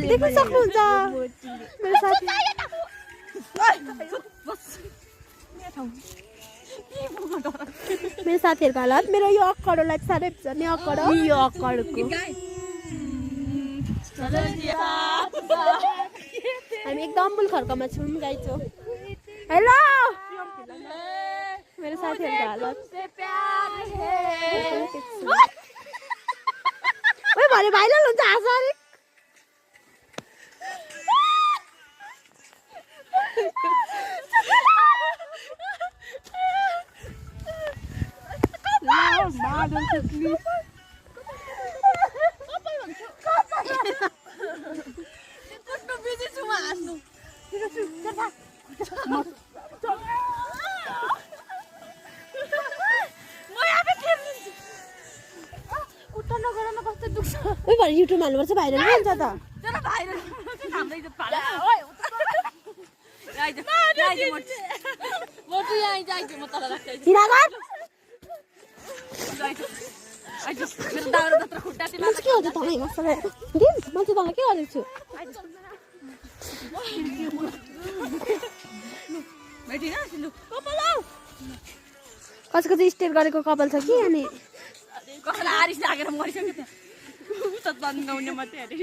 देख्न सक्नुहुन्छ मेरो साथी मेरो साथीहरूको हालत मेरो यो अक्कडोलाई साह्रै नि अक्कडो यो अक्कडको हामी एकदम बुलखर्कमा छौँ गाइछौँ हेलो मेरो साथीहरूको हालत ओइ भने भाइरल हुन्छ आज अलिक युट्युब हाल्नुपर्छ भाइरल हुन्छ त कसको चाहिँ स्टेट गरेको कपाल छ कि अनि कसैलाई आरिस लागेर मरिसक्यो त्यहाँ उता तन्गाउने मात्रै अरे